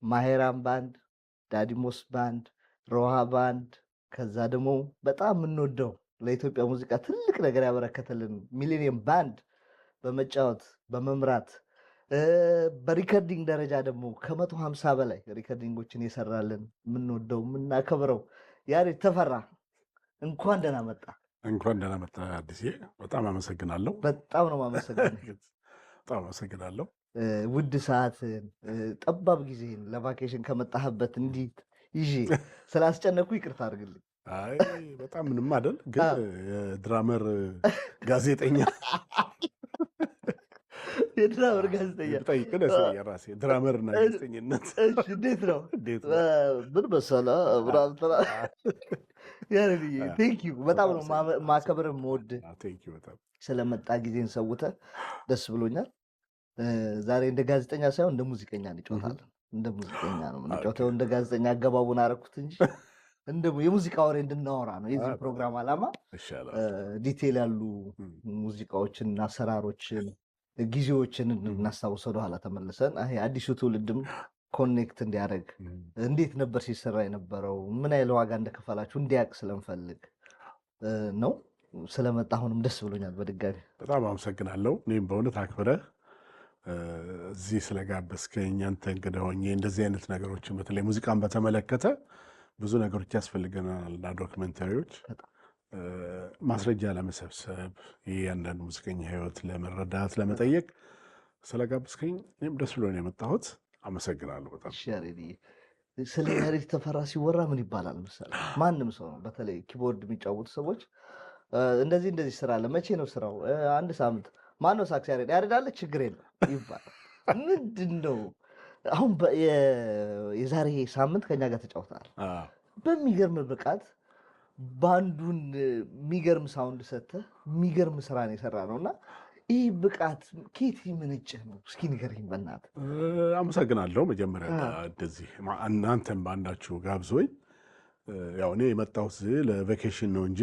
ማሄራን ባንድ፣ ዳዲሞስ ባንድ፣ ሮሃ ባንድ፣ ከዛ ደግሞ በጣም የምንወደው ለኢትዮጵያ ሙዚቃ ትልቅ ነገር ያበረከተልን ሚሊኒየም ባንድ በመጫወት፣ በመምራት፣ በ recording ደረጃ ደግሞ ከ150 በላይ recording ኦችን የሰራልን የምንወደው የምናከብረው ያሬድ ተፈራ እንኳን ደህና መጣ። እንኳን ደህና መጣህ አዲስዬ። በጣም አመሰግናለሁ። በጣም ነው የማመሰግነው። በጣም አመሰግናለሁ። ውድ ሰዓትን፣ ጠባብ ጊዜን ለ vacation ከመጣህበት እንዲህ ይዤ ስላስጨነኩ ይቅርታ አድርግልኝ። አይ፣ በጣም ምንም አይደል፣ ግን የ drummer ጋዜጠኛ የ drummer ጋዜጠኛ ብጠይቅ ደስ ይለኛል። ራሴ drummer እና ጋዜጠኝነት እንዴት ነው? እንዴት ነው? ምን መሰለህ ምናምን ትላለህ። ያሬድዬ thank you፣ በጣም ነው ማከብር የምወድ። Thank you በጣም። ስለመጣ ጊዜን ሰውተህ ደስ ብሎኛል። ዛሬ እንደ ጋዜጠኛ ሳይሆን እንደ ሙዚቀኛ እንጫወታለን። እንደ ሙዚቀኛ ነው የምንጫወተው። እንደ ጋዜጠኛ አገባቡን አረኩት እንጂ እንደ የሙዚቃ ወሬ እንድናወራ ነው የዚህ ፕሮግራም ዓላማ። ይሻላል። Detail ያሉ ሙዚቃዎችን፣ አሰራሮችን፣ ጊዜዎችን እንድናስታውስ ወደኋላ ተመልሰን አዲሱ ትውልድም connect እንዲያደርግ፣ እንዴት ነበር ሲሰራ የነበረው፣ ምን ያህል ዋጋ እንደከፈላችሁ እንዲያውቅ ስለምፈልግ ነው። ስለመጣ አሁንም ደስ ብሎኛል በድጋሚ። በጣም አመሰግናለሁ። እኔም በእውነት አክብረህ እዚህ ስለጋበዝከኝ፣ አንተ እንግዳ ሆኜ እንደዚህ አይነት ነገሮችን በተለይ ሙዚቃን በተመለከተ ብዙ ነገሮች ያስፈልገናል እና documentary ዎች ማስረጃ ለመሰብሰብ፣ የእያንዳንዱ ሙዚቀኛ ሕይወት ለመረዳት፣ ለመጠየቅ ስለጋበዝከኝ እኔም ደስ ብሎኝ ነው የመጣሁት። አመሰግናለሁ በጣም። እሺ ያሬድዬ፣ ስለ ያሬድ ተፈራ ሲወራ ምን ይባላል መሰለህ? ማንም ሰው ነው፣ በተለይ keyboard የሚጫወቱ ሰዎች እንደዚህ እንደዚህ ስራ አለ፣ መቼ ነው ስራው? አንድ ሳምንት። ማን ነው ሳክስ? ያሬድ፣ ያሬድ አለ፣ ችግር የለም ይባላል። ምንድን ነው አሁን የዛሬ ሳምንት ከኛ ጋር ተጫውተሃል። በሚገርም ብቃት ባንዱን የሚገርም sound ሰጥተህ የሚገርም ስራ ነው የሰራ ነው እና ይህ ብቃት ከየት የመነጨ ነው? እስኪ ንገረኝ በእናትህ። አመሰግናለሁ። መጀመሪያ እንደዚህ እናንተም ባንዳችሁ ጋብዞኝ፣ ያው እኔ የመጣሁት ለ vacation ነው እንጂ